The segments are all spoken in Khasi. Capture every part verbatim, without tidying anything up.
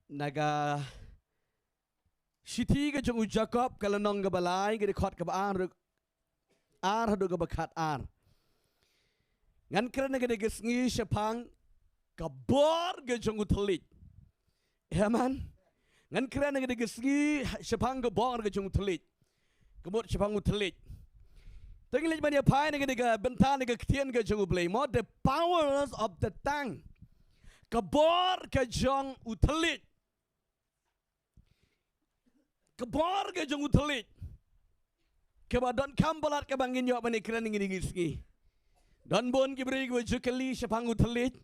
Na ka shithi ka jong u Jakob ka lynnong kaba lai, ka dkhot kaba ar, ar haduh kaba khat ar. Ngan kren ha kane ka sngi shaphang ka bor ka jong u thylliej. Amen. Ngan kren ha kane ka sngi shaphang ka bor ka jong u thylliej. Ka mut shaphang u thylliej. Te ngin leit ban ïa phai na kane ka bynta na ka ktien ka jong u Blei mo, the powers of the tongue. Ka bor ka jong u thylliej. Ka bor ka jong u thylliej. Kaba donkam palat kaba ngin ïoh ban ïa kren ha kane ka sngi. Don bun ki briew kiba ju kylli shaphang u thylliej.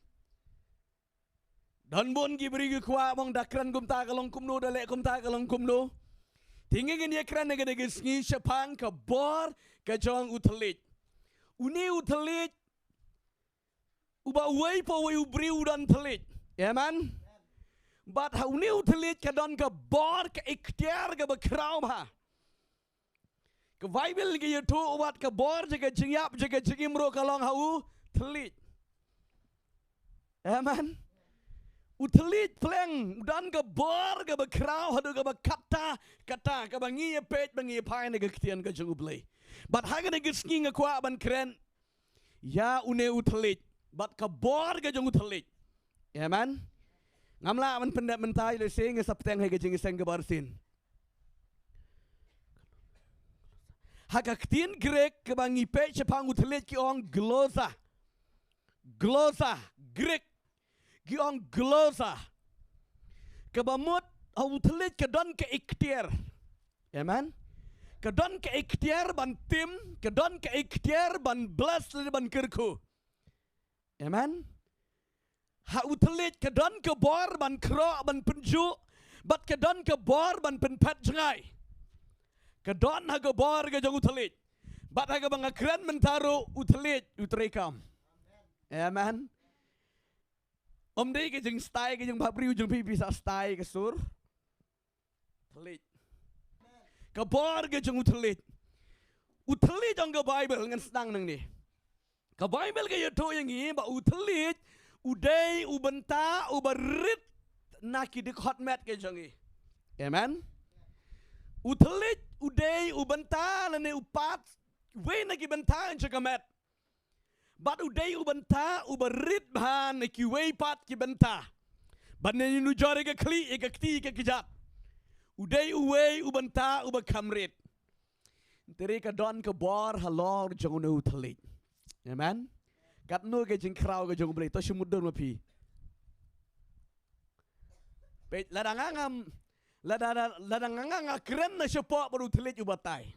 Don bun ki briew ki kwah ba ong da kren kumta ka long kumno, da leh kumta ka long kumno. Te ngin ïa kren ha kane ka sngi shaphang ka bor ka jong u thylliej. Une u thylliej, uba uwei pa uwei u briew u don thylliej. Amen. Bad ha une u thylliej ka don ka bor, ka iktiar kaba khraw bha. Ka Baibl ka ïathuh ba ka bor jong ka jingïap jong ka jingim ruh ka long ha u thylliej. Amen. U thylliej pleng u don ka bor kaba khraw haduh kaba katta katta, kaba ngi ïa peit ba ngi ïa phai na ka ktien ka jong u Blei. Bad ha kane ka sngi nga kwah ban kren ïa une u thylliej bad ka bor ka jong u thylliej. Amen. Ngam lah ban pyndep mynta, ïa lehse nga sa bteng ha ka jingïaseng kaba arsien. Ha ka ktien Grik kaba ngi peit shaphang u thylliej ki ong glossa. Glossa, Grik. Ki ong glossa. Kaba mut ha u thylliej ka don ka iktiar. Amen. Ka don ka iktiar ban tim, ka don ka iktiar ban bless lane ban kyrkhu. Amen. Ha u thylliej ka don ka bor ban khroh, ban pynjuh, bad ka don ka bor ban pynphet jngai. Ka don ha ka bor ka jong u thylliej. Bad ha kaba nga kren mynta ruh u thylliej u treikam. Amen. Ym dei ka jingstai ka jingbhabriew jong phi, phi sa stai ka sur thylliej. Ka bor ka jong u thylliej. U thylliej ong ka Baibl, ngan sdang nangne. Ka Baibl ka ïathuh ïa ngi ba u thylliej u dei u bynta uba rit na ki dkhot met ka jong ngi. Amen. U thylliej u dei u bynta lane u pat, uwei na ki bynta jong ka met. Bad u dei u bynta uba rit bha na kiwei pat ki bynta. Bad lane nujor ïa ka khlieh, ïa ka kti, ïa ka kjat. U dei uwei u bynta uba kham rit. Te ka don ka bor halor jong une u thylliej. Amen. Katno ka jingkhraw ka jong u Blei, to shu mutdur ma phi. Peit, lada nga ngam, lada, lada nga nga nga kren na shapoh bad u thylliej u batai.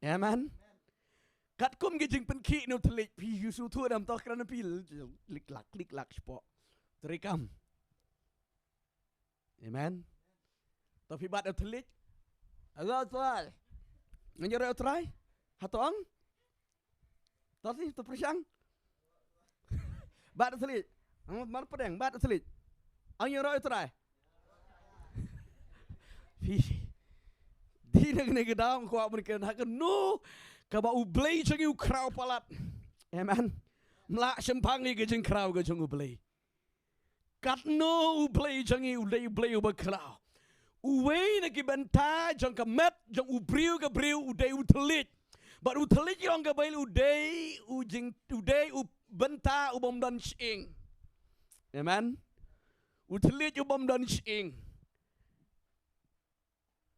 Amen. Katkum ki jingpynkhih na u thylliej, phi ïohi shu thuh dam, to kren phi lik lak, lik lak shapoh. Treikam. Amen. To phi bat u thylliej. Alo, Trai. Ngan ïaroh, Trai. Hato ong? To si, to pyrshang. Bat u thylliej. Ang mar pdeng, bat u thylliej. Ang ïaroh, Trai. Phi. Dei na kane ka daw nga kwah ban kren ha kano kaba u Blei jong ngi u khraw palat. Amen. Ym lah shemphang ïa ka jingkhraw ka jong u Blei. Katno u Blei jong ngi u dei u Blei uba khraw. Uwei na ki bynta jong ka met jong u briew ka briew u dei u thylliej. Bad u thylliej, ong ka Baibl, u dei u jing, u dei u bynta u bym don shyieng. Amen. U thylliej u bym don shyieng.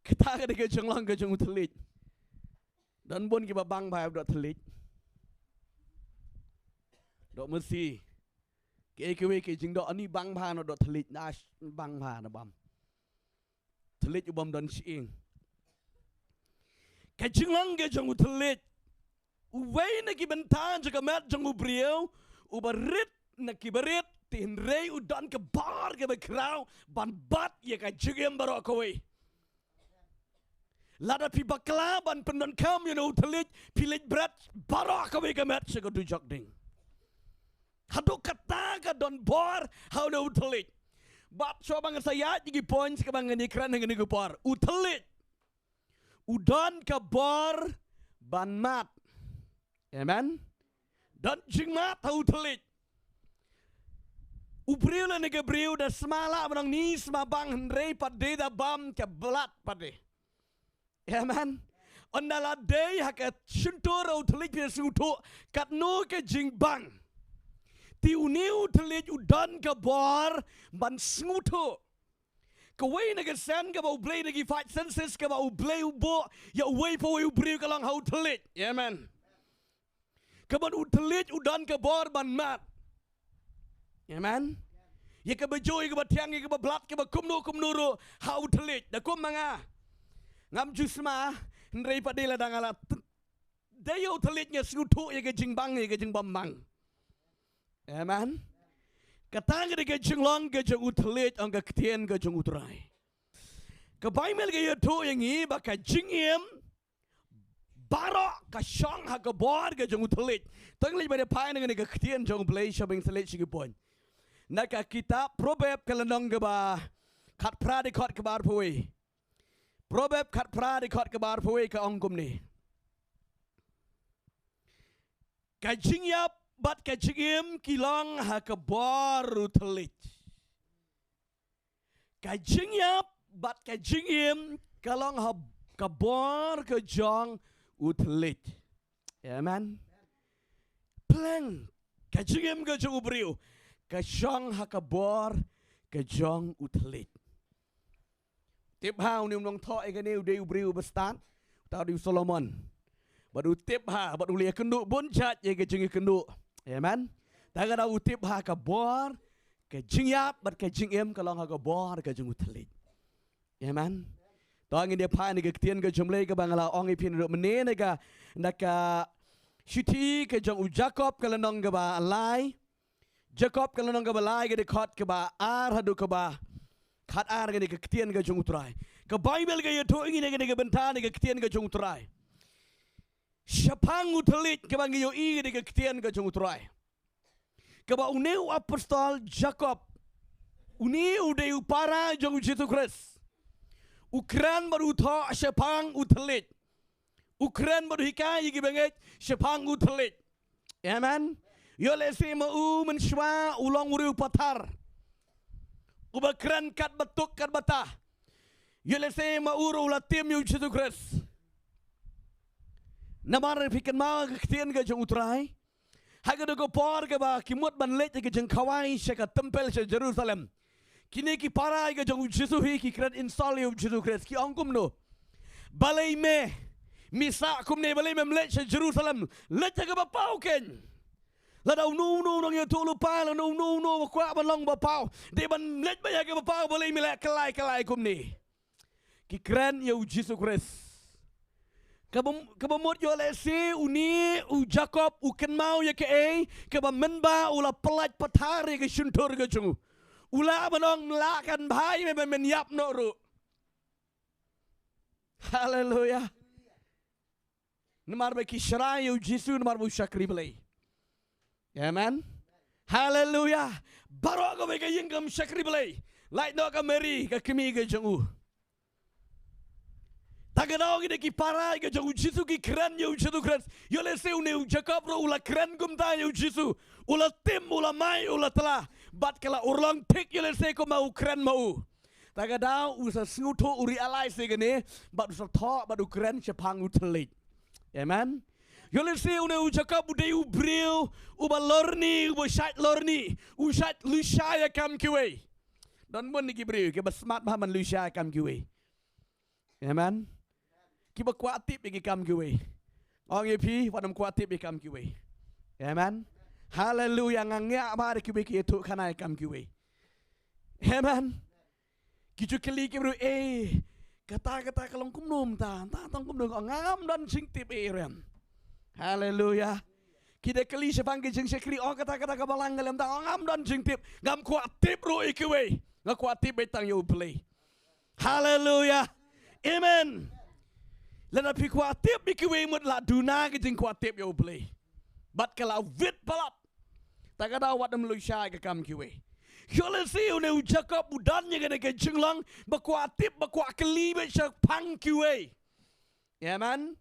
Kata ka dei ka jinglong ka jong u thylliej. Don bun kiba bang bha ïa u doh thylliej. Doh masi. Kiei kiwei ki jingdoh, ani bang bha na doh thylliej, na sh-, bang bha na bam. Thylliej u bym don shyieng. Ka jinglong ka jong u thylliej. Uwei na ki bynta jong ka met jong u briew, uba rit na kiba rit, te hynrei u don ka bor kaba khraw ban bat ïa ka jingim baroh kawei. Lada phi bakla ban pyndonkam ïa une u thylliej, phi leit bret baroh kawei ka met sha ka dujok ding. Haduh katta ka don bor ha une u thylliej. Bad shuwa ba ngan sa ïaid ïa ki points kaba ngan ïakren ha kane ka por, u thylliej u don ka bor ban mad. Amen. Don jingmad ha u thylliej. U briew lane ka briew da sma lah ban ong ni sma bang hynrei pat de da bam ka blad pat de. Amen. Ynda la dei ha ka shyntur u thylliej phi sngewthuh katno ka jingbang. Te une u thylliej u don ka bor ban sngewthuh. Kawei na ka sien kaba U Blei na ki five senses kaba U Blei u buh ïa uwei pa uwei u briew ka long ha u thylliej. Amen. Kaban u thylliej u don ka bor ban mad. Amen. Ïa kaba joi, ïa kaba thiang, ïa kaba blad, kaba kumno kumno ruh ha u thylliej. Da kum ma nga, ngam ju sma, hynrei pat de lada nga la t-, dei ïa u thylliej nga sngewthuh ïa ka jingbang, ïa ka jingbym bang. Amen. Kata ka dei ka jinglong ka jong u thylliej, ong ka ktien ka jong U Trai. Ka Baibl ka ïathuh ïa ngi ba ka jingim baroh ka shong ha ka bor ka jong u thylliej. To ngin leit ban ïa phai na kane ka ktien jong U Blei sha ban sa leit sha ki point. Na ka kitab Proverb ka lynnong kaba khatphra dkhot kaba arphew wei. Proverb khatphra dkhot kaba arphew wei ka ong kumne. Ka jingïap bad ka jingim ki long ha ka bor u thylliej. Ka jingïap bad ka jingim ka long ha ka bor ka jong u thylliej. Amen. Pleng ka jingim ka jong u briew ka shong ha ka bor ka jong u thylliej. Tip ha une u nongthoh ïa kane u dei u briew uba stad, uta u dei u Solomon. Bad u tip ha bad u la ïakynduh bun jait ïa ka jingïakynduh. Amen. Ta ka daw u tip ha ka bor ka jingïap bad ka jingim ka long ha ka bor ka jong u thylliej. Amen. To ngin ïa phai na ka ktien ka jong U Blei kaba nga la ong ïa phi naduh mynne na ka, na ka shithi ka jong u Jakob ka lynnong kaba lai. Jakob ka lynnong kaba lai ka dkhot kaba ar haduh kaba khatar, kane ka ktien ka jong U Trai. Ka Baibl ka ïathuh ïa ngi na kane ka bynta na ka ktien ka jong U Trai. Shaphang u thylliej kaba ngi ïohi kane ka ktien ka jong U Trai. Kaba une u apostol Jakob, une u dei u para jong u Jisu Khrist, u kren bad u thoh shaphang u thylliej. U kren bad u hikai ïa ki bangeit shaphang u thylliej. Amen. Ïoh lehse ma u mynshuwa u long u riew pathar, uba kren katba tuk katba tah. Ïoh lehse ma u ruh u la tim ïa u Jisu Khrist. Namar phi kynmaw ka ktien ka jong U Trai. Ha kata ka por kaba ki mut ban leit ha ka jingkhawai sha ka templ sha Jerusalem, kine ki para ka jong u Jisu hi ki kren insult ïa u Jisu Khrist, ki ong kumno? Balei me, me sah kumne, balei mem leit sha Jerusalem? Leit ha kaba paw kein. Lada uno uno u nongïathuhlypa, lada uno uno uba kwah ban long ba paw, dei ban leit beit ha kaba paw, balei me leh kyllai kyllai kumne? Ki kren ïa u Jisu Khrist. Kaba, kaba mut ïoh lehse une u Jakob u kynmaw ïa kaei kaba mynba u la pyllait pathar ïa ka shyntur ka jong u. U lah ban ong, me lah kan bha ïa me ban men ïap noh ruh. Haleluya. Namar ba ki shrai ïa u Jisu namar ba u shakri Blei. Amen. Haleluya. Baroh kawei ka ïing kam shakri Blei. Lait noh ka Mary ka kmie ka jong u. Ta ka daw kine ki para ka jong u Jisu ki kren ïa u Jisu Khrist. Ïoh lehse une u Jakob ruh u la kren kumta ïa u Jisu. U la tim, u la mai, u la tla. Bad ka la urlong thik ïoh lehse kumba u kren ma u. Ta ka daw u sa sngewthuh, u realize ïa kane, bad u sa thoh bad u kren shaphang u thylliej. Amen. Ïoh lehse une u Jakob u dei u briew uba lorni, uba shait lorni, u shait lushai ïa kam kiwei. Don bun ki briew kiba smat bha ban lushai ïa kam kiwei. Amen. Kiba kwah tip ïa ki kam kiwei. Ong ïa phi, wat nym kwah tip ïa kam kiwei. Amen. Haleluya, nga ngiah bha da kiwei ki ïathuh khana ïa kam kiwei. Amen. Ki ju kylli ki briew, eh, kata kata ka long kumno mynta, mynta tang kumno, ngam don jingtip, eh, Ren. Haleluya. Ki da kylli shaphang ki jingshakri, oh, kata kata ka balang ka lem, mynta, oh, ngam don jingtip, ngam kwah tip ruh ïa kiwei. Nga kwah tip beit tang ïa U Blei. Haleluya. Amen. Lada phi kwah tip ïa kiwei mut la duna ka jingkwah tip ïa U Blei. Bad ka la wit palat. Ta ka daw wat nym lushai ïa ka kam kiwei. Ïoh lehse une u Jakob u don ïa kane ka jinglong ba kwah tip, ba kwah kylli beit shaphang kiwei. Amen.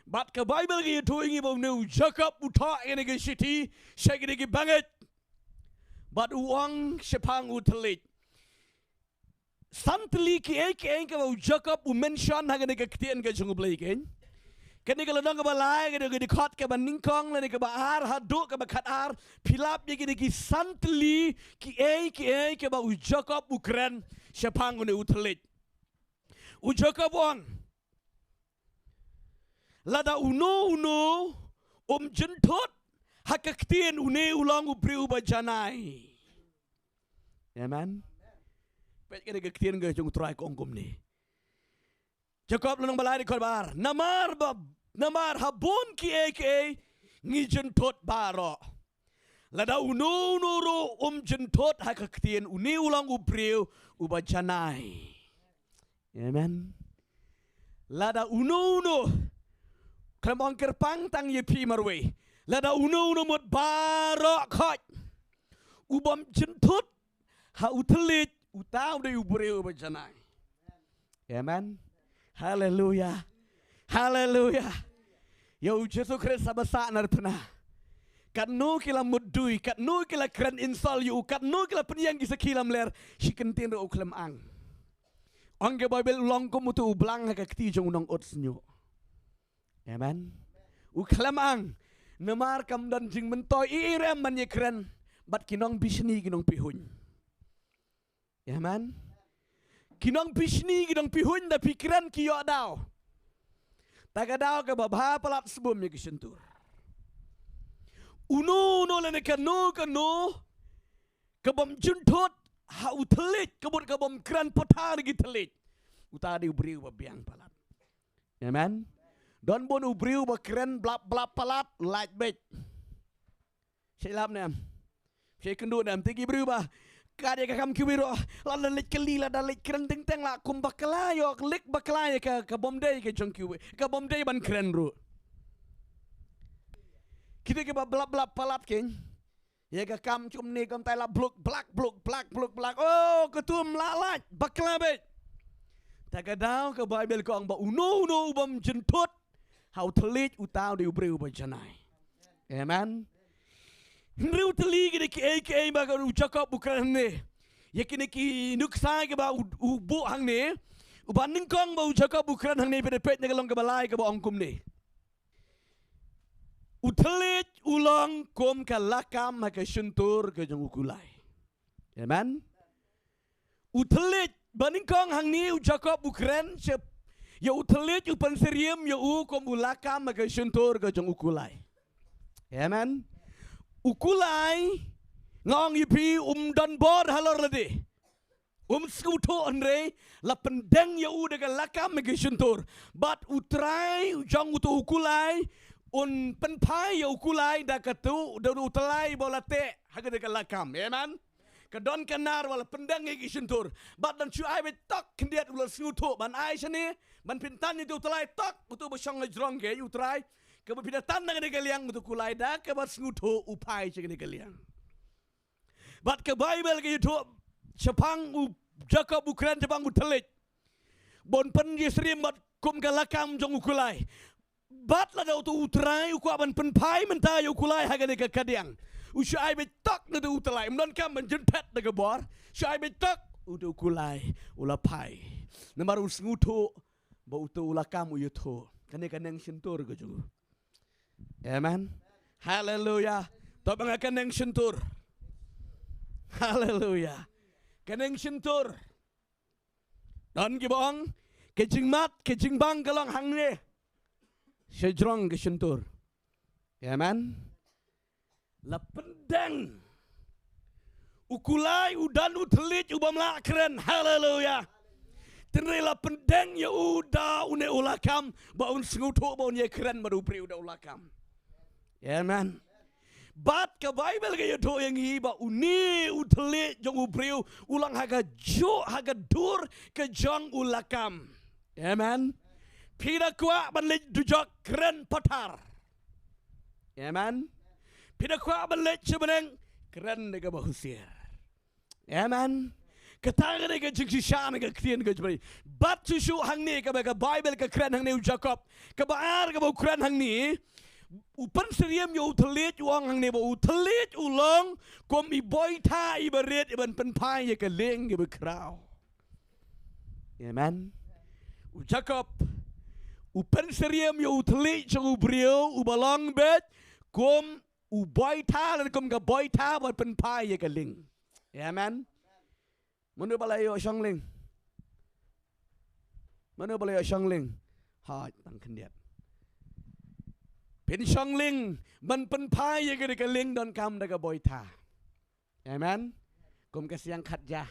Bad ka Baibl ka ïathuh ïa ngi ba une u Jakob u thoh ïa kane ka shithi sha kine ki bangeit. Bad u ong shaphang u thylliej. San tylli kiei kiei kaba u Jakob u mention ha kane ka ktien ka jong u Blei keiñ. Kane ka lynnong kaba lai, kane ka dkhot kaba nyngkong lane kaba ar haduh kaba khatar, phi lap ïa kine ki san tylli kiei kiei kaba u Jakob u kren shaphang une u thylliej. U Jakob u ong, lada uno uno um jynthut ha ka ktien, une u long u briew uba janai. Amen. Peit kane ka ktien ka jong u Trai ka ong kumne. Jakob lynnong ba lai dkhot ba ar. Namar ba, namar ha bun kiei kiei ngi jynthut baroh. Lada uno uno ruh um jynthut ha ka ktien, une u long u briew uba janai. Amen. Lada uno uno, khlem ong kyrpang tang ïa phi marwei, lada uno uno mut baroh khoit u bym jynthut ha u thylliej, uta u dei u briew uba janai. Amen. Haleluya. Haleluya. Ïa u Jisu Khrist haba sah na rathna, katno ki la mutdui, katno ki la kren insult ïa u, katno ki la pynïeng ki sakhi lamler, shi kyntien ruh u khlem ang. Ong ka Baibl u long kum uto u blang ha ka kti jong u nongut shñiuh. Amen. U khlem ang. Namar kam don jingmyntoi ei ei ruh em ban ïakren bad ki nongbishni ki nongpihuiñ. Amen. Ki nongbishni ki nongpihuiñ, da phi kren ki ïoh daw. Ta ka daw kaba bha palat sbun ïa ki shyntur. Uno uno lane kano kano ka bym jynthut ha u thylliej, ka mut ka bym kren pathar ki thylliej, uta dei u briew ba biang palat. Amen. Don bun u briew ba kren blap blap palat, lait beit. Shei lap ne em? Shei kynduh ne em? Te ki briew ba kat ïa ka kam kiwei ruh, lada leit kylli, lada leit kren teng teng la kum bakla, ïoh leit bakla ïa ka, ka bym dei ka jong kiwei, ka bym dei ban kren ruh. Kita kiba blap blap palat keiñ, ïa ka kam kumne kumtai la bluk blak, bluk blak, bluk blak. Oh, katu ym lah lait, bakla beit. Ta ka daw ka Baibl ka ong ba uno uno u bym jynthut ha u thylliej, uta u dei u briew uba janai. Amen. Hynriew tylli kine kiei kiei ba ka u Jakob u kren hangne. Ïa kine ki nuksa kiba u, u buh hangne. Uba nyngkong ba u Jakob u kren hangne, phi da peit na ka lynnong kaba lai, kaba ong kumne. U thylliej u long kum ka lakam ha ka shyntur ka jong u kulai. Amen. U thylliej, ba nyngkong hangne u Jakob u kren shaphang ïa u thylliej, u pynsyriem ïa u kum u lakam ha ka shyntur ka jong u kulai. Amen. U kulai, nga ong ïa phi, um don bor halor lade. Um sngewthuh, hynrei la pyndeng ïa u da ka lakam ha ka shyntur. Bad u trai u jong uto u kulai un pynphai ïa u kulai da katu, da u tyllai ba u la teh ha kane ka lakam. Amen. Ka don ka nar ba la pyndeng ha ka shyntur. Bad don shu ai beit tok khyndiat u la sngewthuh ban ai shane, ban pyntan ïa uto u tyllai tok, uto uba shong hajrong, keiñ u trai. Kaba phi da tan na kane ka liang, uto u kulai da kaba sngewthuh u phai sha kane ka liang. Bad ka Baibl ka ïathuh shaphang u Jakob, u kren shaphang u thylliej ba un pynïasyriem bad kum ka lakam jong u kulai. Bad lada uto u trai u kwah ban pynphai mynta ïa u kulai ha kane ka kadiang, u shu ai beit tok na uto u tyllai, um donkam ban jynthet da ka bor. Shu ai beit tok, uto u kulai u la phai. Namar u sngewthuh ba uto u lakam u ïathuh. Kane ka neng shyntur ka jong u. Amen. Haleluya. To ba nga, ka neng shyntur. Haleluya. Ka neng shyntur. Don kiba ong, ka jingmut, ka jingbang ka long hangne, shajrong ka shyntur. Amen. La pyndeng. U kulai u don u thylliej u bym lah kren. Haleluya. Hynrei la pyndeng ïa u da une u lakam ba un sngewthuh ba un ïakren bad u briew da u lakam. Amen. Bad ka Baibl ka ïathuh ïa ngi ba une u thylliej jong u briew u long ha ka juh, ha ka dur ka jong u lakam. Amen. Phi da kwah ban leit dujok, kren pathar. Amen. Phi da kwah ban leit sha bneng, kren da kaba husiar. Amen. Kata ka dei ka jingshisha na ka ktien ka jong u Blei. Bad shuh shuh hangne kaba ka Baibl ka kren hangne u Jakob. Kaba ar kaba u kren hangne, U pynsyriem ïa u thylliej u ong hangne ba u thylliej u long kum i boitha iba rit iban pynphai ïa ka lieng iba khraw. Amen. U Jakob u pynsyriem ïa u thylliej jong u briew uba long beit kum u boitha lane kum ka boitha ban pynphai ïa ka lieng. Amen. Mano ba la ïoh shong lieng? Mano ba la ïoh shong lieng? Hooid, tang khyndiat. Phin shong lieng ban pynphai ïa kane ka lieng donkam da ka boitha. Amen. Kum ka siang khatja.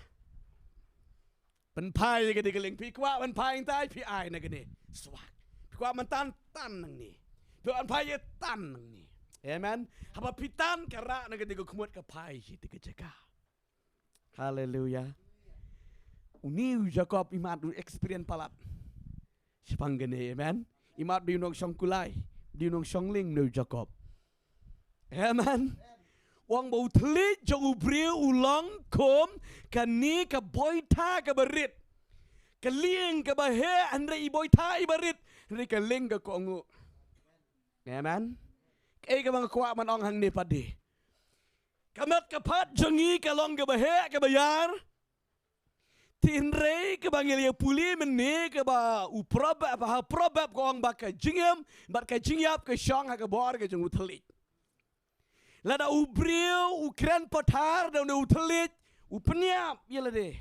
Pynphai ïa kane ka lieng, phi kwah ban phai hangtai, phi ai na kane. Swak. Phi kwah ban tan, tan nangne. Phi kwah ban phai ïa, tan nangne. Amen. Haba phi tan, ka rah na kane ka khmut, ka phai sha kata ka jaka. Haleluya. Une u Jakob imat u experience palat shaphang kane, amen. Imat u dei u nongshong kulai, u dei u nongshong lieng une u Jakob. Amen. U ong ba u thylliej jong u briew u long kum kane ka boitha kaba rit. Ka lieng kaba heh hynrei i boitha iba rit, hynrei ka lieng ka kohnguh. Amen. Kaei kaba nga kwah ban ong hangne pat de, ka met ka phad jong ngi ka long kaba heh kaba ïar. Te hynrei kaba ngi la ïa pule mynne kaba u Proverb, ha Proverb ka ong ba ka jingim bad ka jingïap ka shong ha ka bor ka jong u thylliej. Lada u briew u kren pathar da une u thylliej, u pynïap ïa lade.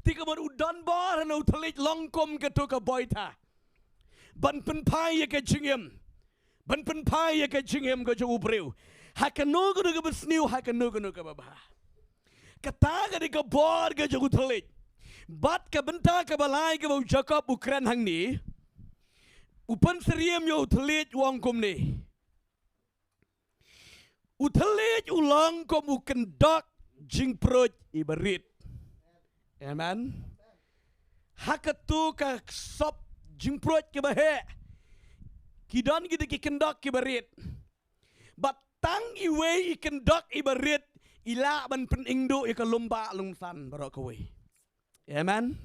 Te kaba u don bor ha une u thylliej long kum kato ka boitha ban pynphai ïa ka jingim, ban pynphai ïa ka jingim ka jong u briew ha kano kano kaba sniew, ha kano kano kaba bha. Kata ka dei ka bor ka jong u thylliej. Bad ka bynta kaba lai kaba u Jakob u kren hangne, u pynsyriem ïa u thylliej u ong kumne: U thylliej u long kum u kyndok jingpruid iba rit. Amen. Ha kato ka sop jingpruid kiba heh, ki don ki dei ki kyndok kiba rit. Bad tang iwei i kyndok iba rit i lah ban pynïeng duh ïa ka lum bah lum san baroh kawei. Amen.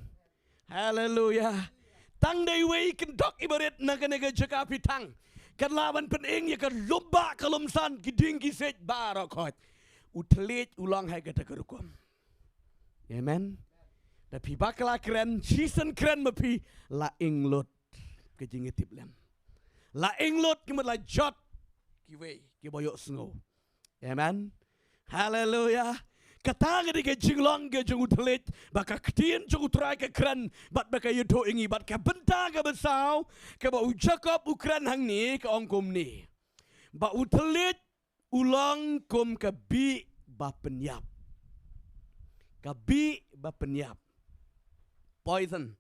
Haleluya. Tang da iwei i kyndok iba rit na kane ka jaka phi thang, kan lah ban pynïeng ïa ka lum bah ka lum san, ki dieng ki siej baroh khoit. U thylliej u long ha kata ka rukom. Amen. Da phi bakla kren, shisien kren ma phi, la ïeng lut ka jingïatiplem. La ïeng lut ki mut la jot kiwei kiba ïohsngew. Amen. Haleluya. Kata ka dei ka jinglong ka jong u thylliej, ba ka ktien jong u Trai ka kren bad ba ka ïathuh ïa ngi. Bad ka bynta kaba saw kaba u Jakob u kren hangne ka ong kumne, ba u thylliej u long kum ka bih ba pynïap. Ka bih ba pynïap. Poison.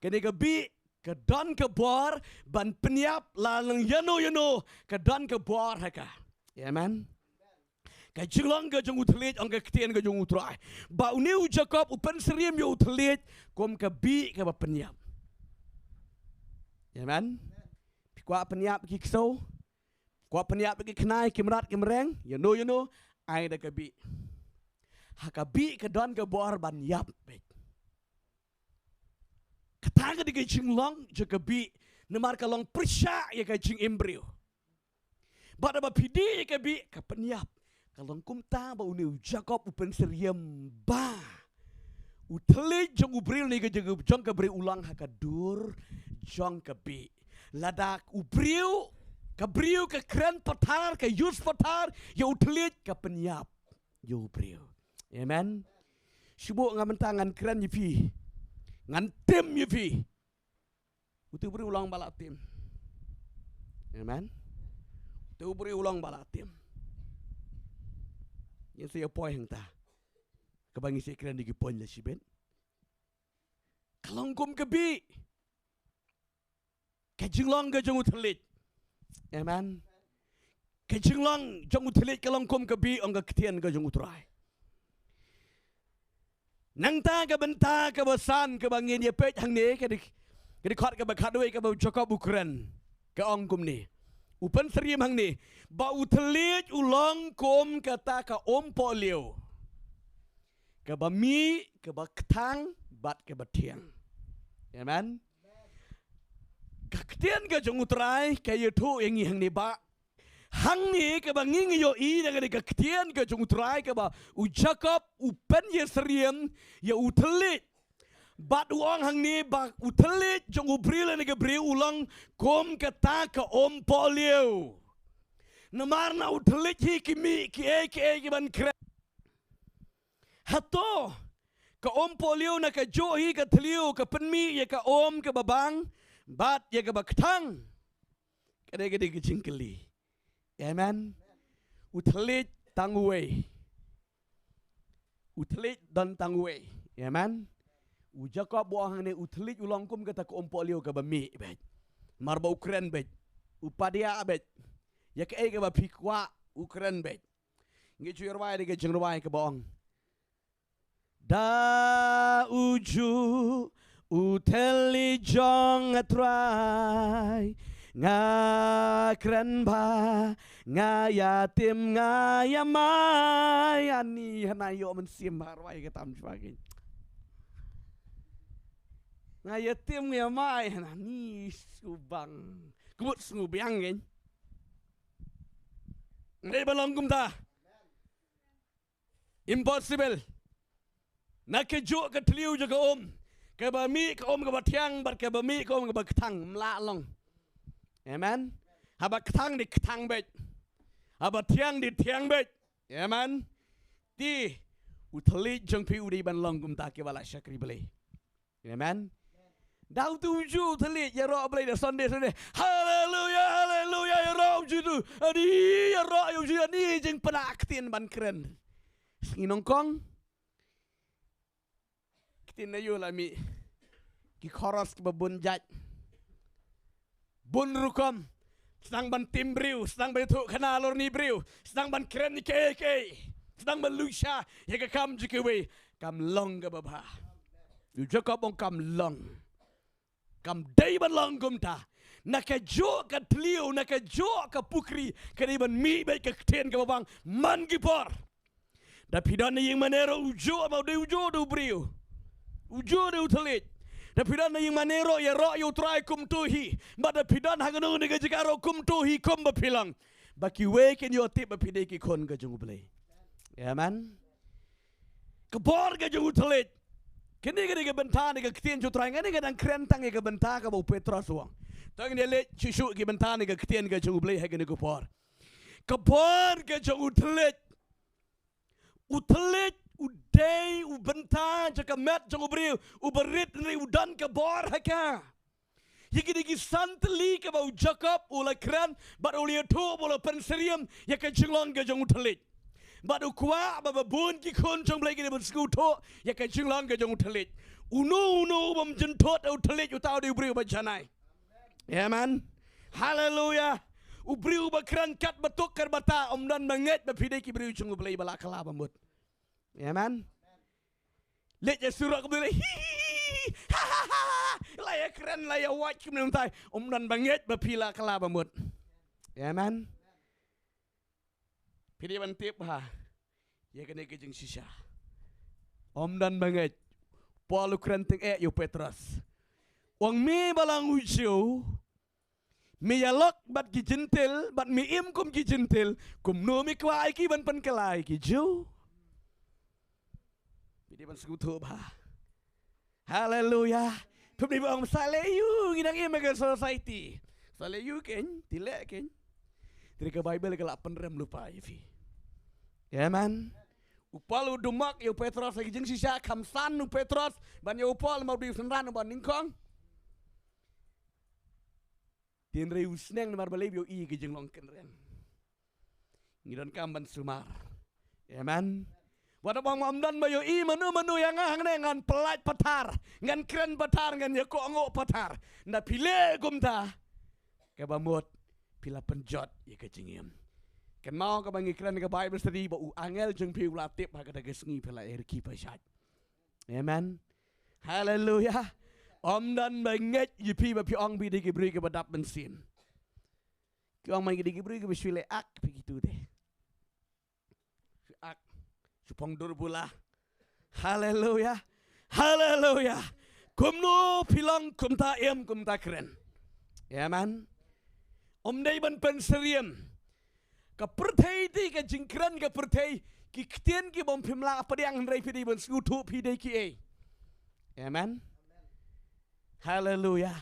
Kane ka bih ka don ka bor ban pynïap, la long ïano ïano ka don ka bor ha ka. Amen. Ka jinglong ka jong u thylliej, ong ka ktien ka jong u Trai, ba une u Jakob u pynsyriem ïa u thylliej kum ka bih kaba pynïap. Amen. Phi kwah pynïap ki ksew, kwah pynïap ki khnai, ki mrad ki mreng, ïano ïano, ai da ka bih. Ha ka bih ka don ka bor ban ïap beit. Kata ka dei ka jinglong jong ka bih, namar ka long pyrshah ïa ka jingim briew. Bad haba phi dih ïa ka bih ka pynïap. Ka long kumta ba une u Jakob u pynsyriem ba u thylliej jong u briew ne ka jong, jong ka briew u long ha ka dur jong ka bih. Lada u briew, ka briew ka kren pathar, ka use pathar ïa u thylliej, ka pynïap ïa u briew. Amen. Shu buh nga mynta ngan kren ïa phi, ngan tim ïa phi. Utu u briew u long ba la tim. Amen. Utu u briew u long ba la tim. Ngin sa ïa poi hangta, kaba ngi sa kren ïa ki point la shibit. Ka long kum ka bih. Ka jinglong ka jong u thylliej. Amen. Ka jinglong jong u thylliej ka long kum ka bih, ong ka ktien ka jong u Trai. Nangta ka bynta kaba san kaba ngin ïa peit hangne, ka dei, ka dei khot kaba khatwei kaba u Jakob u kren. Ka ong kumne, u pynsyriem hangne, ba u thylliej u long kum kata ka umpohliew kaba mih, kaba kthang bad kaba thiang. Amen. Ka ktien ka jong u Trai ka ïathuh ïa ngi hangne ba Hangne kaba ngi ngi ïohi na kane ka ktien ka jong U Trai kaba u Jakob u pynïasyriem ïa u thylliej. Bad u ong hangne ba u thylliej jong u briew lane ka briew u long kum kata ka um pohliew. Namar na u thylliej hi ki mih kiei kiei ki ban kren. Hato ka um pohliew na kajuh hi ka thliew ka pynmih ïa ka um kaba bang bad ïa kaba kthang? Ka dei ka dei ka jingkylli. Amen. U thylliej tang uwei. U thylliej don tang uwei. Amen. U Jakob u ong hangne u thylliej u long kum kata ka um pohliew kaba mih beit. Namar ba u kren beit. U padiah beit. Ïa kaei kaba phi kwah u kren beit. Ngi ju ïa rwai da ka jingrwai kaba ong. Da uju u thylliej jong nga Trai, nga kren ba nga ïatim nga ïamai. Ani hana ïoh mynsiem ha rwai ka tam jwa ki. Nga ïatim nga ïamai hana ni subang. Kumut sngu biang ki. Ngi ba long kumta. Impossible. Na kajuh ka thliew jong ka um, kaba mih ka um kaba thiang bad kaba mih ka um kaba kthang, ym lah long. Amen. Haba kthang dei kthang beit. Haba thiang dei thiang beit. Amen. Te u thylliej jong phi u dei ban long kumta kiba la shakri Blei. Amen. Da utu uju u thylliej ïaroh Blei da Sunday Sunday. Haleluya, haleluya, ïaroh uju tu. Ani ïaroh uju, ani jingpynah ktien ban kren. Sngi nyngkong. Ktien na ïu la mih. Ki chorus kiba bun jait. Bun rukom. Sdang ban tim briew, sdang ban ïathuh khana halor ni briew, sdang ban kren ïa kiei kiei, sdang ban luid sha ïa ka kam jong kiwei. Kam long kaba bha. U Jakob u ong kam long. Kam dei ban long kumta. Na kajuh ka thliew, na kajuh ka pukri, ka dei ban mih beit ka ktien kaba bang man ki por. Da phi don na ïingmane ruh uju, ma u dei uju u dei u briew. Uju u dei u thylliej. Da phi don na ïingmane ruh ïaroh ïa u Trai kumto hi. Bad da phi don ha kano kano ka jaka ruh kumto hi kumba phi long. Ba kiwei kin ïoh tip ba phi dei ki khun ka jong u Blei. Amen. Ka bor ka jong u thylliej. Kane ka dei ka bynta na ka ktien jong u Trai, nga ne nga dang kren tang ïa ka bynta kaba u Petros u ong. Tang ne leit shuh shuh ki bynta na ka ktien ka jong u Blei ha kane ka por. Ka bor ka jong u thylliej. U thylliej u dei u bynta jong ka met jong u briew, u barit hynrei u don ka bor ha ka. Ïa kine ki san tylli kaba u Jakob u la kren bad u la ïathuh bad u la pynsyriem ïa ka jinglong ka jong u thylliej. Bad u kwah ba ba bun ki khun jong u Blei ki dei ban sngewthuh ïa ka jinglong ka jong u thylliej. Uno uno u bym jynthut ïa u thylliej uta u dei u briew ba janai. Amen. Haleluya. U briew ba kren kat ba tuk kat ba ta, ym don ba ngeit ba phi dei ki briew jong u Blei ba la kylla ba mut. Amen. Leit ïa surok kumne, hi, hi, hi, ha, ha, ha, ha. La ïa kren, la ïa wad kumne mynta. Ym don ba ngeit ba phi la kylla ba mut. Amen. Phi dei ban tip ha ïa kane ka jingshisha. Ym don ba ngeit. Paul u kren tyngeh ïa u Petros. U ong me ba long u Jiw, me ïalok bad ki Jentil, bad me im kum ki Jentil, kumno me kwah ïa ki ban pynkylla ïa ki Jiw? Phi dei ban sngewthuh bha. Haleluya. Phi dei ban ong sa leh ïu, ngi dang im ha ka society. Sa leh ïu kein, te leh kein. Te ka Baibl ka la pynrem lypa ïa phi. Amen. U Paul u duh mok ïa u Petros ha ki jingshisha, kham san u Petros ban ïa u Paul, namar u dei u synran uba nyngkong. Te hynrei u sneng namar balei? Ba ïohi ïa ka jinglong kynreng. Ngi donkam ban sumar. Amen. Wat la ba ym don ba ïohi mano mano ïa nga hangne, ngan pyllait pathar, ngan kren pathar, ngan ïakohnguh pathar. Nda phi leh kumta, kaba mut phi la pynjot ïa ka jingim. Kynmaw kaba ngi kren ka Bible study ba u angel jong phi u la tip ha kata ka sngi phi la ïa rkhie pyrshah. Amen. Haleluya. Ym don ba ngeit ïa phi ba phi ong phi dei ki briew kiba dap mynsiem. Ki ong man ki dei ki briew kiba shu leh ak, phi kitu te. Shu ak, shu phong dur bula. Haleluya. Haleluya. Kumno phi long kumta im kumta kren. Amen. Ym dei ban pynsyriem. Ka pyrthei te, ka jingkren ka pyrthei, ki ktien ki bym phim lah pdiang, hynrei phi dei ban sngewthuh phi dei kiei. Amen. Haleluya.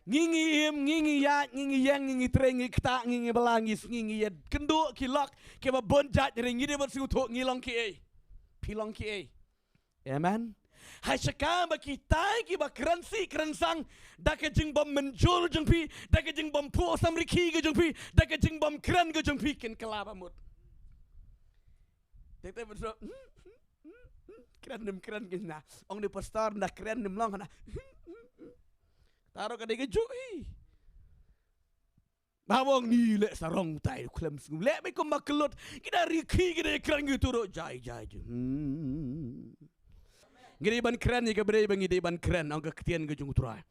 Ngi ngi im, ngi ngi ïaid, ngi ngi ïeng, ngi ngi trei, ngi ktah, ngi ngi bylla, ngi sngi, ngi ïakynduh ki lok kiba bun jait, hynrei ngi dei ban sngewthuh ngi long kiei. Phi long kiei. Amen. Ha sha ka ba kitai kiba kren sih kren sang, da ka jingbym mynjur jong phi, da ka jingbym phuh samrkhie ka jong phi, da ka jingbym kren ka jong phi, kin kylla ba mut. Te te betul. Kren nym kren kin na. Ong ni pastor na kren nym long na. Taro ka dei ka juk hi. Ba ong ni leh sarong tai khlem sngew. Leh ba kumba kyllut. Ki da rkhie, ki da kren ki turo jai jai ju. Hmm. Ngi dei ban kren ïa kaba dei ba ngi dei ban kren, ong ka ktien ka jong U Trai.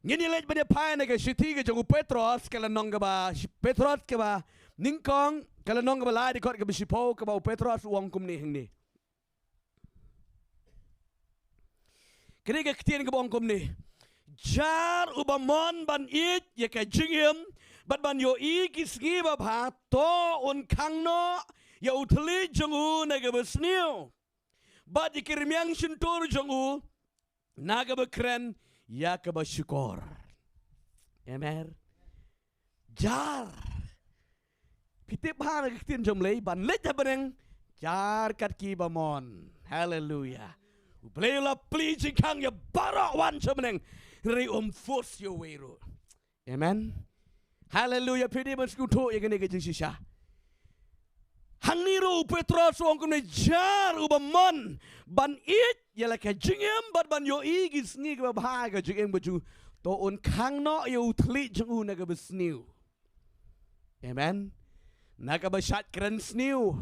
Ngin ïa leit ban ïa phai na ka shithi ka jong u Petros, ka lynnong kaba, Petros kaba nyngkong, ka lynnong kaba lai, dkhot kaba shiphew, kaba u Petros u ong kumne hangne. Kane ka ktien kaba ong kumne. Jar uba mon ban ïeit ïa ka jingim, bad ban ïohi ki sngi babha, to un khang noh ïa u thylliej jong u na kaba sniew, bad ïa ki rmiang shyntur jong u na kaba kren ïa kaba shukor. Amen. Jar. Phi tip bha na ka ktien jong U Blei, ban leit ha bneng jar kat kiba mon. Haleluya. U Blei u la plie jingkhang ïa baroh wan sha bneng, hynrei um force ïa uwei ruh. Amen. Haleluya. Phi dei ban sngewthuh ïa kane ka jingshisha. Hangne ruh u Petros u ong kumne, jar uba mon ban ïeit ïa la ka jingim bad ban ïohi ki sngi kiba bha ka jingim ka jong u, to un khang noh ïa u thylliej jong u na kaba sniew. Amen. Na kaba shait kren sniew,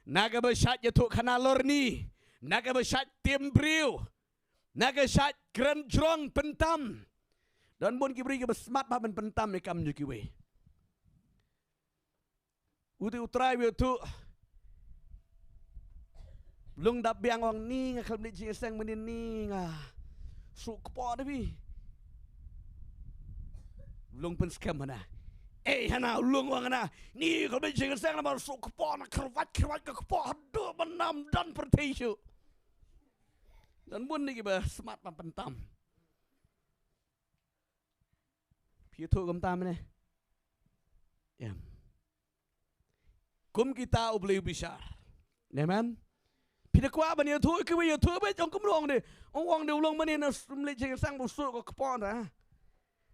na kaba shait ïathuh khana lorni, na kaba shait tim briew, na ka shait kren jrong pyntam. Don bun ki briew kiba smat bha ban pyntam ïa ka kam jong kiwei. Utu u trai u ïathuh, lung dap biang, ong ni nga khlem leit jingïaseng mynnin, ni nga suk kpoh da phi. Lung pynskhem hana. Ei hana, lung ong hana, ni khlem leit jingïaseng namar suk kpoh, na kyrwat kyrwat ka kpoh haduh ban nam don pyrthei shuh. Don bun ne kiba smat ban pyntam. Phi ïathuh kumta mynne? Em. Kum kita U Blei u bishar. Amen. Phi da kwah ban ïathuh kiwei, ïathuh beit, ong kumno ong de. Ong ong de u long mynne na sum leit jingïaseng ba u suk ka kpoh na.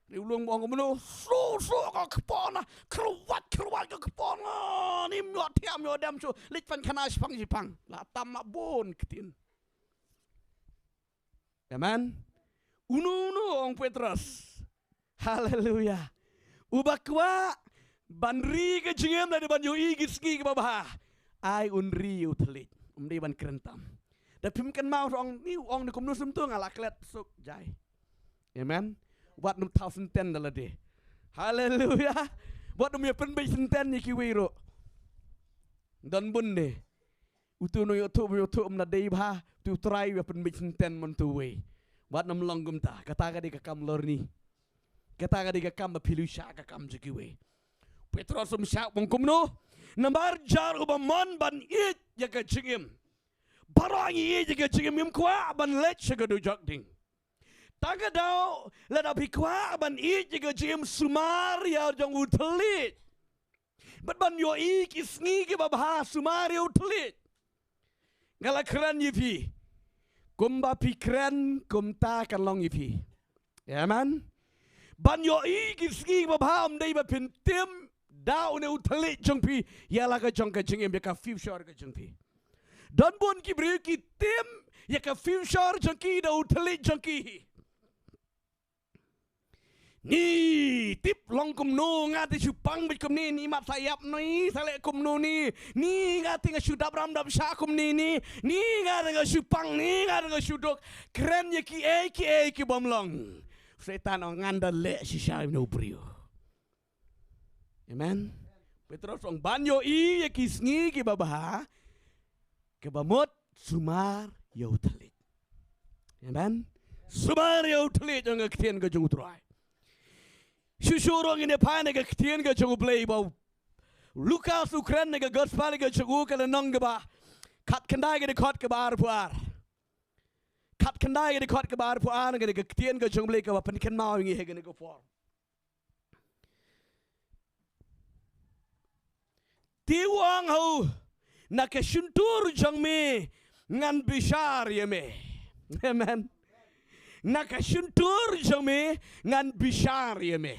Ri u long ba ong kumno, suk suk ka kpoh na. Kyrwat kyrwat ka kpoh na. Ym ïoh thiah ym ïoh dem shuh. Leit pan khana shipang shipang. La tam la bun ktien. Amen. Uno uno ong Petros. Haleluya. Uba kwah ban ri ka jingim lane ban ïohi ki sngi kiba bha, ai un ri ïa u thylliej. Um dei ban kren tam. Da phim kynmaw ong ni, ong ni kumno, sum tu nga la klet suk jai. Amen. Wat nym thaw senten da lade. Haleluya. Wat nym ïa pynbeit senten ïa kiwei ruh. Don bun de. Utu u nongïathuh, u nongïathuh um la dei bha, utu u trai u ïa pynbeit senten man utu uwei. Wat nym long kumta, kata ka dei ka kam lorni. Kata ka dei ka kam ba phi leit shah ka kam jong kiwei. Petros um shah ong kumno? Namar jar uba mon ban ïeit ïa ka jingim. Baroh ngi ïeit ïa ka jingim, ngim kwah ban leit sha ka dujok ding. Tang ka daw, lada phi kwah ban ïeit ïa ka jingim, sumar ïa jong u thylliej. Bad ban ïohi ki sngi kiba bha, sumar ïa u thylliej. Nga la kren ïa phi, kumba phi kren kumta kan long ïa phi. Amen. Ban ïohi ki sngi kiba bha, ym dei ba phin tim da une u thylliej jong phi ïa la ka jong ka jingim, ïa ka future ka jong phi. Don bun ki briew ki tim ïa ka future jong ki da u thylliej jong ki. Ni tip long kumno, nga te shu pang beit kumne, ni mat sa ïap ni, sa leh kumno ni, ni nga te nga shu dap ram dap shah kumne ni, ni nga te nga shu pang, ni nga te nga shu duk. Kren ïa kiei kiei ki bym long. Soitan ong ngan da leh shisha ïa u briew. Amen. Petros ong ban ïohi ïa ki sngi kiba bha, kaba mut sumar ïa u thylliej. Amen. Sumar ïa u thylliej, ong ka ktien ka jong u Trai. Shuh shuh ruh ngin ïa phai na ka ktien ka jong u Blei ba u, Lukas u kren na ka gospel ka jong u ka lynnong kaba khatkhyndai ka dkhot kaba arphew ar. Khatkhyndai ka dkhot kaba arphew ar, ka dei ka ktien ka jong U Blei kaba pynkynmaw ïa ngi ha kane ka por. Te u ong ha u, na ka shyntur jong me ngan bishar ïa me. Amen. Na ka shyntur jong me ngan bishar ïa me.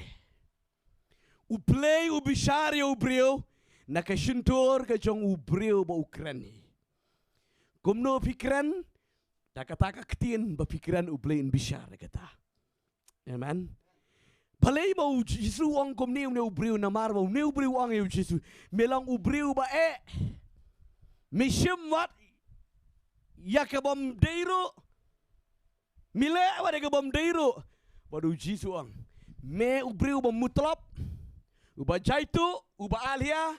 U Blei u bishar ïa u briew na ka shyntur ka jong u briew ba u kren hi. Kumno phi kren? Da kata ka ktien ba phi kren U Blei un bishar ïa kata. Amen. Balei ba u Jisu u ong kumne une u briew? Namar ba une u briew u ong ïa u Jisu, me long u briew ba eh, me shim wat ïa ka bym dei ruh, me leh wat ïa ka bym dei ruh. Bad u Jisu u ong, me u briew ba mutlop, uba jaituh, uba alhia,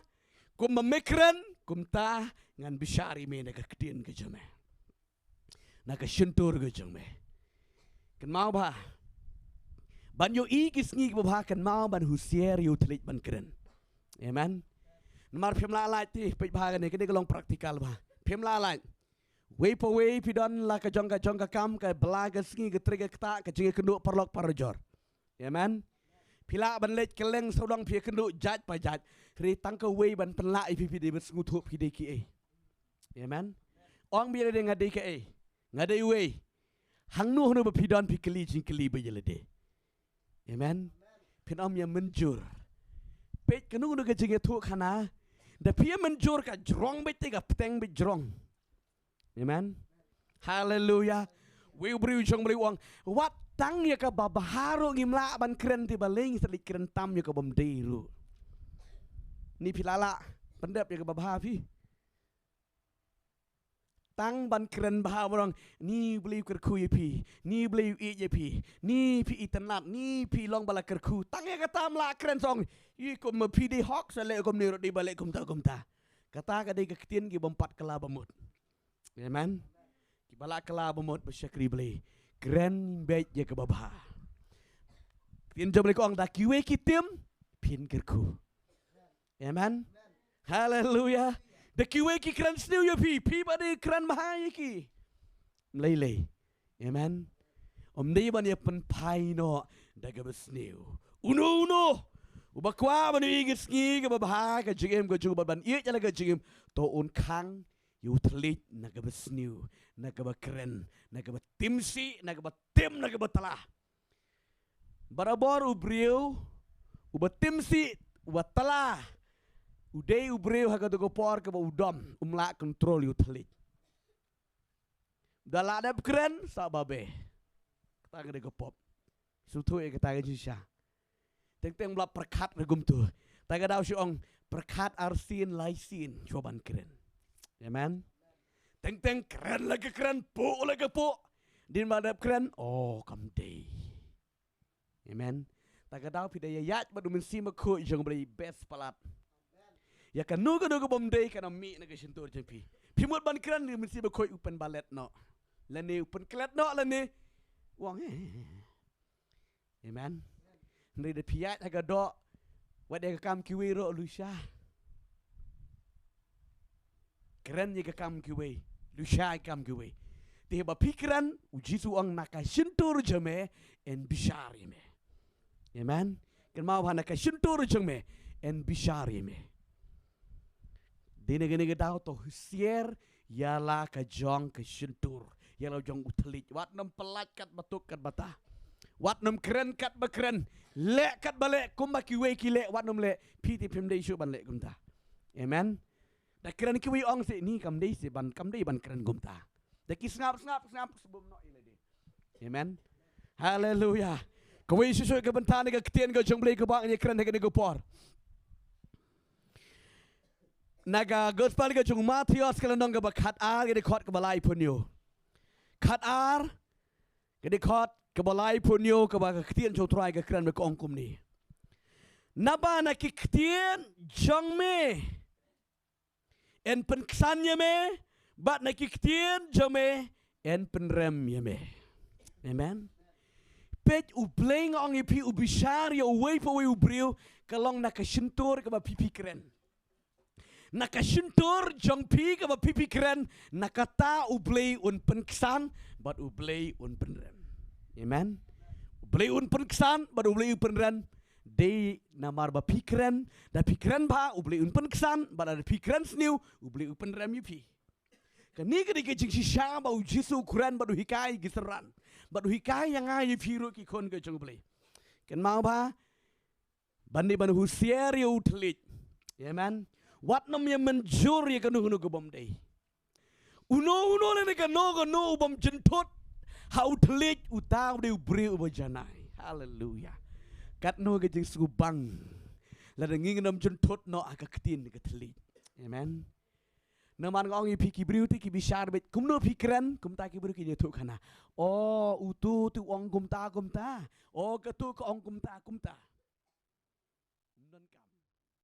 kumba me kren kumta ngan bishar ïa me na ka ktien ka jong me, na ka shyntur ka jong me. Kynmaw bha, ban ïohi ki sngi kiba bha, kynmaw ban husiar ïa u thylliej ban kren. Amen. Namar phim lah lait te, peit bha kane, kane ka long practical bha. Phim lah lait. Wei pa wei phi don la ka jong ka jong ka kam, ka bylla ka sngi, ka trei ka ktah, ka jingïakynduh paralok parajor. Amen. Phi lah ban leit kylleng sawdong, phi ïakynduh jait pa jait. Hynrei tang kawei ban pynlah ïa phi, phi dei ban sngewthuh phi dei kiei. Amen. Ong beit ïa lade, nga dei kaei? Nga dei uwei. Hangno hangno ba phi don, phi kylli jingkylli beit ïa lade. Amen. Phin ym ïa mynjur. Peit kano kano ka jingïathuhkhana, da phi ïa mynjur ka jrong beit te, ka bteng beit jrong. Amen. Haleluya. Wei u briew jong u Blei u ong, wat tang ïa kaba bha ruh ngim lah ban kren, te balei ngi sa leit kren tam ïa ka bym dei ruh? Ni phi lah lah pyndep ïa kaba bha phi. Tang ban kren bha, ban ong ni U Blei u kyrkhu ïa phi, ni U Blei u ïeit ïa phi, ni phi itynnad, ni phi long ba la kyrkhu. Tang ïa kata ym lah kren, sa ong, i, kumba phi dei hok sa leh kumne ruh, dei ba leh kumta kumta. Kata ka dei ka ktien ki bym pat kylla ba mut. Amen. Kiba lah kylla ba mut ba shakri Blei, kren beit ïa kaba bha. Ktien jong U Blei ka ong, da kiwei ki tim phin kyrkhu. Amen. Haleluya. Da kiwei ki kren sniew ïa phi, phi pat dei kren bha ïa ki. Ym lei lei. Amen. Ym dei ban ïa pynphai noh da kaba sniew. Uno uno uba kwah ban ïohi ka sngi kaba bha, ka jingim ka jong u, ban ïeit ïa la ka jingim, to un khang ïa u thylliej na kaba sniew, na kaba kren, na kaba tim sih, na kaba tim, na kaba tla. Barabor u briew uba tim sih, uba tla, u dei u briew ha kato ka por kaba u dom, um lah control ïa u thylliej. Da lah dep kren sa babe. Kata ka dei ka pop. Sngewthuh ïa kata ka jingshisha. Teng teng ba la pyrkhat ruh kumto. Kata ka daw shu ong, pyrkhat arsien laisien shuwa ban kren. Amen. Teng teng kren la ka kren, puh la ka puh. Hadien ba la dep kren, oh, kam dei. Amen. Kata ka daw phi da ïaid bad u Mynsiem Bakhuid jong U Blei best palat. Ïa kano kano ka bym dei kan ym mih na ka shyntur jong phi. Phi mut ban kren, u Mynsiem Bakhuid u pynbalet noh, lane u pynklet noh, lane u ong, eh. Amen. Hynrei da phi ïaid ha ka doh, wat ïa ka kam kiwei ruh, lushai. Kren ïa ka kam kiwei, lushai kam kiwei. Te haba phi kren, u Jisu u ong, na ka shyntur jong me yn bishar ïa me. Amen. Kynmaw bha, na ka shyntur jong me yn bishar ïa me. Dei na kane ka daw to husiar ïa la ka jong ka shyntur, ïa la jong u thylliej. Wat nym pyllait katba tuk katba tah. Wat nym kren katba kren. Leh katba leh, kumba kiwei ki leh, wat nym leh. Phi te phim dei shuh ban leh kumta. Amen. Da kren kiwei, ong seh, ni kam dei seh ban, kam dei ban kren kumta. Da ki sngap sngap sngap, sbun noh ïa lade. Amen. Haleluya. Kawei shuh shuh ka bynta na ka ktien ka jong U Blei kaba ngi kren ha kane ka por. Na ka gospel ka jong u Mathaios, ka lynnong kaba khatar, ka dkhot kaba laiphew hynñiew. Khatar, ka dkhot kaba laiphew hynñiew, kaba ka ktien jong U Trai ka kren bad ka ong kumne. Naba na ki ktien jong me yn pynksan ïa me, bad na ki ktien jong me yn pynrem ïa me. Amen. Peit, U Blei, nga ong ïa phi, u bishar ïa uwei pa uwei u briew, ka long na ka shyntur kaba phi phi kren. Na ka shyntur jong phi kaba phi phi kren, na kata U Blei un pynksan bad U Blei un pynrem. Amen. U Blei un pynksan bad U Blei un pynrem. Dei namar ba phi kren, da phi kren bha U Blei un pynksan, bad da phi kren sniew U Blei un pynrem ïa phi. Kane ka dei ka jingshisha ba U Jisu u kren bad u hikai ïa ki synran, bad u hikai ïa nga ïa phi ruh ki khun ka jong U Blei. Kynmaw ba ban dei ban husiar ïa u thylliej. Amen. Wat nym ïa mynjur ïa kano kano ka bym dei. Uno uno lane kano kano u bym jynthut ha u thylliej, uta u dei u briew uba janai. Haleluya. Katno ka jingsngewbang lada ngi ngim jynthut noh ha ka ktien ka thylliej. Amen. Namar nga ong ïa phi, ki briew te ki bishar beit, kumno phi kren kumta ki briew kin ïathuh khana. O, uto te u ong kumta kumta. O, kato ka ong kumta kumta.